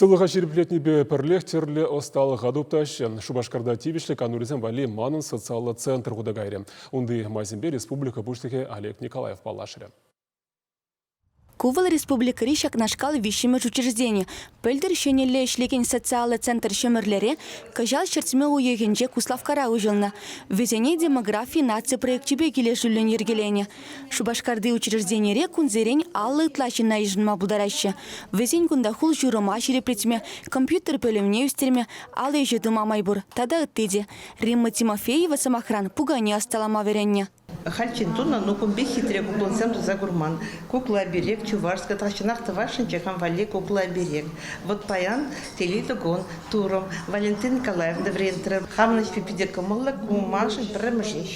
Сывлӑха ҫирӗплетнипе пӗрлех тӗрлӗ ӑсталӑха туптаҫҫӗ. Шупашкарта тивӗҫлӗ канурисем валли Манӑн социаллӑ центр хута кайрӗ. Унти майсемпе республика Пуҫлӑхӗ Олег Николаев паллашрӗ. Ку вӑл республикӑри ҫакнашкал виҫҫӗмӗш учреждени. Пӗлтӗр ҫӗнӗлле ӗҫлекен социаллӑ центр Ҫӗмӗрлере, кӑҫал ҫӗртме уйӑхӗнче Куславккара уҫӑлнӑ. Вӗсене Демографи наци проекчӗпе килӗшӳллӗн йӗркеленӗ. Шупашкарти учрежденире кунсерен 50 ытла ҫынна йышӑнма пултараҫҫӗ. Вӗсен кунта хул-ҫурӑма ҫирӗплетме, компьютер пӗлӗвне ӳстерме, ал ӗҫӗ тума май пур тата ытти те. Римма Тимофеева, сӑмахран, пукане ӑсталама вӗреннӗ. Хальччен тунӑ, ну кун пек хитре куклӑсем туса курман. Кукла-оберег чувашская тахҫанах тӑвасшӑнччӗ хам валли кукла-оберег. Вот паян телейлӗ кун турӑм. Валентина Николаевна вӗрентрӗ. Хамӑн ӗҫпе питӗ кӑмӑллӑ, ку маншӑн пӗрремӗш ӗҫ.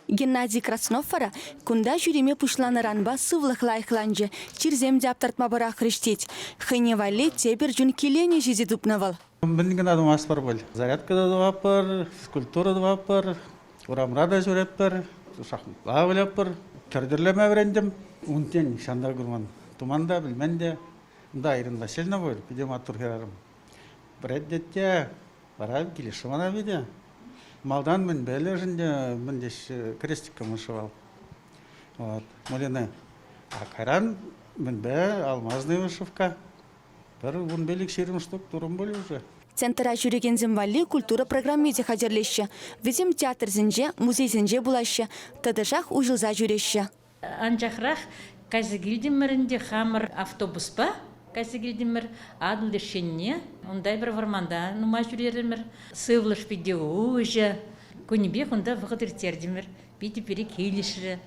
Геннадий Краснов вара кунта ҫӳреме пуҫланӑранпа сывлӑх лайӑхланчӗ, чирсем те аптӑртма пӑрахрӗҫ тет. Хӑйне валли тепӗр чун киленӗҫӗ те тупнӑ вӑл. Мӗн кӑна тумастпӑр пуль. Зарядка та тӑватпӑр, физкультура тӑватпӑр, урамра та ҫӳретпӗр, шахматла вылятпӑр. Тӗр-тӗрлеме вӗрентӗм. Унччен нихҫан та курман. Туман та, пӗлмен те. Унта Ирина Васильевна пуль, питӗ маттур хӗрарӑм. Вӗрентет те, вара килӗшрӗ мана питӗ. Малтан мӗнпе ӗнтӗ, мӗн теҫҫӗ, крестиком вышивал. Вот, Малина. А кайран мӗнпе алмазный вышивка. Пӗр 15-20 штук турӑм пуль уже. Центра ҫӳрекенсем валли культура программи те хатӗрлеҫҫӗ. Вӗсем театрсенче, музейсенче пулаҫҫӗ, тӑтӑшах уҫӑлса ҫӳреҫҫӗ. Анчахрах кайса килтӗмӗр ӗнтӗ хамӑр автобуспа кайса килтӗмӗр Атӑл лешенне. Унта эпир вӑрманта нумай ҫӳрерӗмӗр. Сывлӑш питӗ уҫӑ. Кунӗпех унта вӑхӑт ирттертӗмӗр. Питӗ пире килӗшрӗ.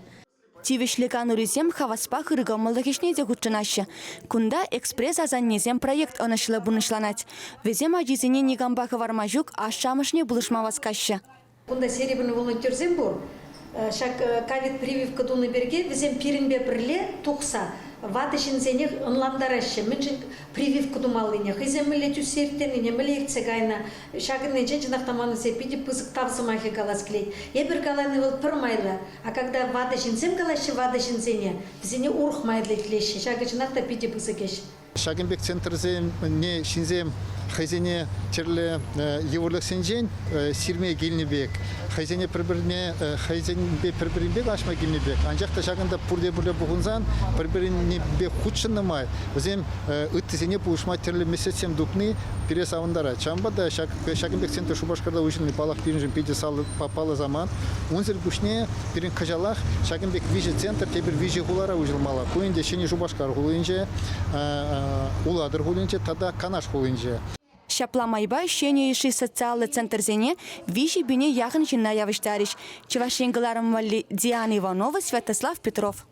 Тивӗҫлӗ канурисем хаваспах ыркӑмӑллӑх ӗҫне те хутшӑнаҫҫӗ. Кунта «Экспресс-асаннесем» проект ӑнӑҫлӑ пурнӑҫланать. Вӗсем ачисене никампа хӑварма ҫук ашшӗ-амӑшне пулӑшма васкаҫҫӗ. Кунта серебряный волонтерсем пур. Ҫак ковид прививка тунӑ пирки вӗсем пирӗнпе пӗрле тухса ватӑ ҫынсене ӑнлантараҫҫӗ, мӗншӗн прививка тумаллине, хӑйсем мӗнле тӳссе ирттернине, мӗнле иртсе кайнӑ. Ҫакӑннинчен чӑнах та манӑн питӗ пысӑк тав сӑмахӗ калас килет. Эпир калани вӑл пӗр майлӑ, а когда ватӑ ҫынсем калаҫҫӗ ватӑ ҫынсене, вӗсене урӑх майлӑ итлеҫҫӗ. Ҫакӑ чӑнах та питӗ пысӑк ӗҫ. Ҫакӑн пек центрсене ҫынсем хӑйсене тӗрлӗ йывӑрлӑхсенчен сирме килнӗ пек, хӑйсене пӗр-пӗрне хӑйсемпе пӗр-пӗринпе калаҫма килнӗ пек, анчах та ҫакӑнта пурте пӗрле пухӑнсан пӗр-пӗринпе хутшӑннӑ май вӗсем ыттисене пулӑшма тӗрлӗ меслетсем тупни пире савӑнтарать. Ҫавӑнпа та ҫак ҫакӑн пек центр Шупашкарта уҫӑлни паллах пирӗншӗн питӗ паллӑ самант. Унсӑр пуҫне пирӗн кӑҫалах ҫакӑн пек виҫӗ центр тепӗр виҫӗ хулара уҫӑлмалла. Ку ӗнтӗ Ҫӗнӗ Шупашкар хулинче, Улатӑр хулинче тата Канаш хулинче. Ҫапла майпа ҫӗнӗ йышши социаллӑ центрсене 3 пине яхӑн ҫынна явӑҫтарӗҫ. Чӑваш Ен кӑларӑм валли Диана Иванова, Святослав Петров.